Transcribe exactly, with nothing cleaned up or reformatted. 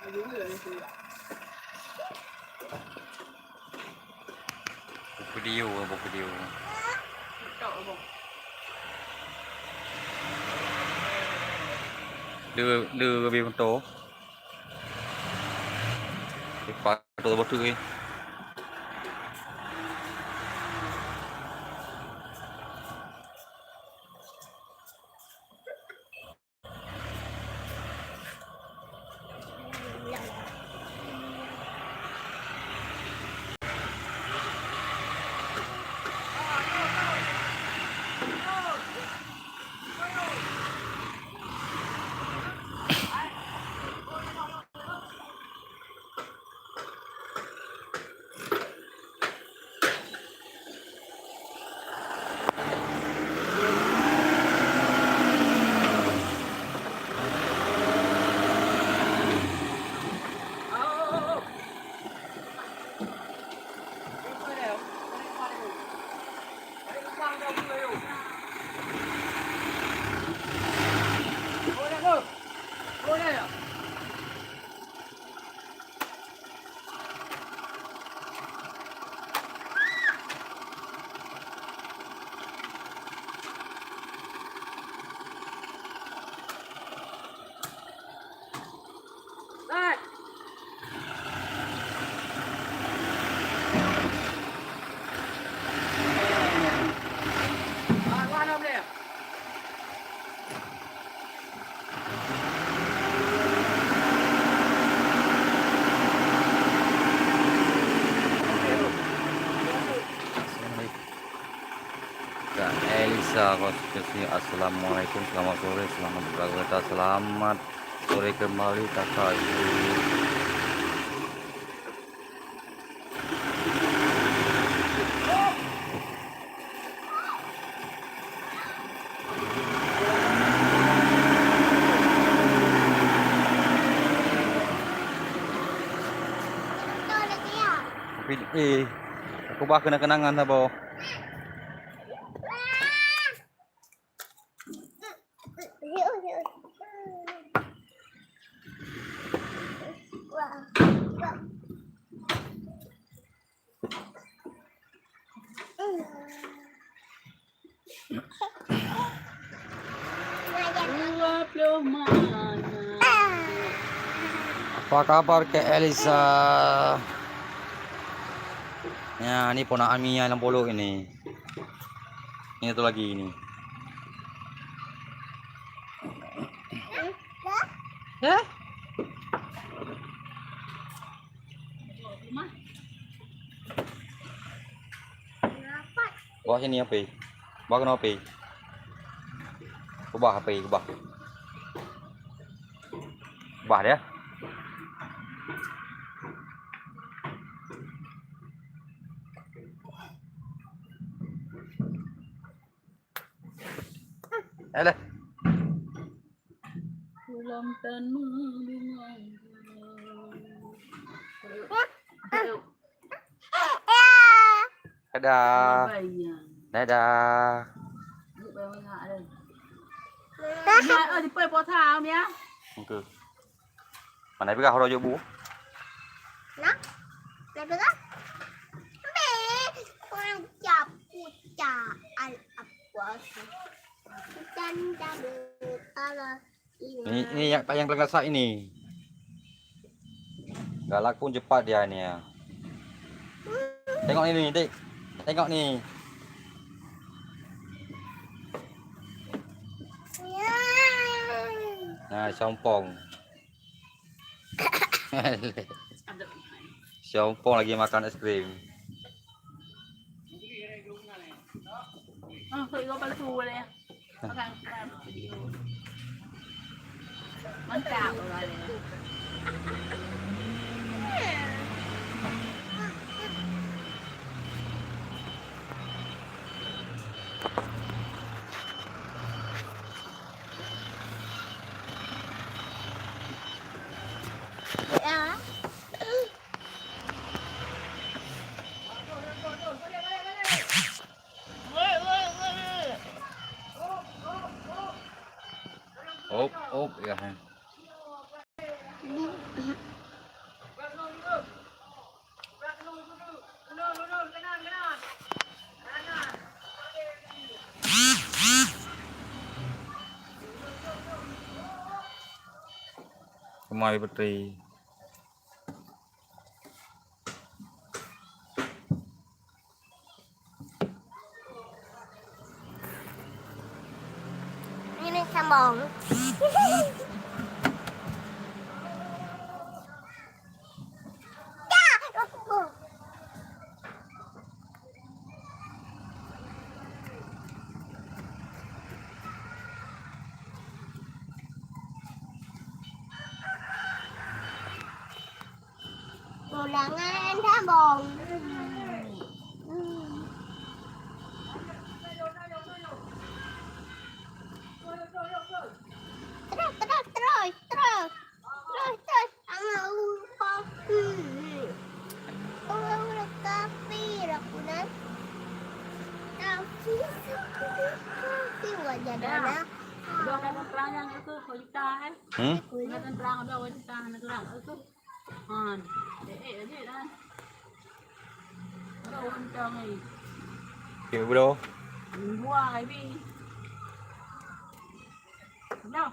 Video, abang video. Dia, dia lebih betul. Lepas tu, betul ni. Kak Elisa Konstitusi, assalamualaikum, selamat sore, selamat berolahraga, selamat sore kembali Kakak Ibu. Tapi, eh, aku bah kenang-kenangan saboh. Apa kabar, Kak Elisa? Ya, ini ponakan Mia yang polok ini. Ini satu lagi ini. Hah? Bawah sini apa? Bawah kena apa? Ubah apa? Ubah. Ubah dia. Alah. Pulang tanah bunga. Dadah. Dadah. Mana peugah uroe jok bu? Nah, mana peugah? Puncak-puncak al-abwas. Hujan dari Allah. Ini, ini yang, yang tengah sak ini. Galak pun cepat dia ni ya. Tengok ni, ni, Dik. Tengok ni. Nah, sompong. Sompong lagi makan es krim. Ah, kau ikut palsu boleh. Mantap, orang ni. Ya. Op, op, ya. Kemari Putri. Ini sambung. Ulangan sambung. Terus, terus, terus, terus. Terus, terus. Angan u kopi. Urang kafir aku nan. Kafir, kafir, kafir wajah dana. Udah ada terang yang itu, kau juta, eh. Hmm? Udah ada terang, udah wajah dana, terang itu. Han. Eh, eh, eh, eh. Ada untang ni. Okey, bro. Buah, Abi. Dah.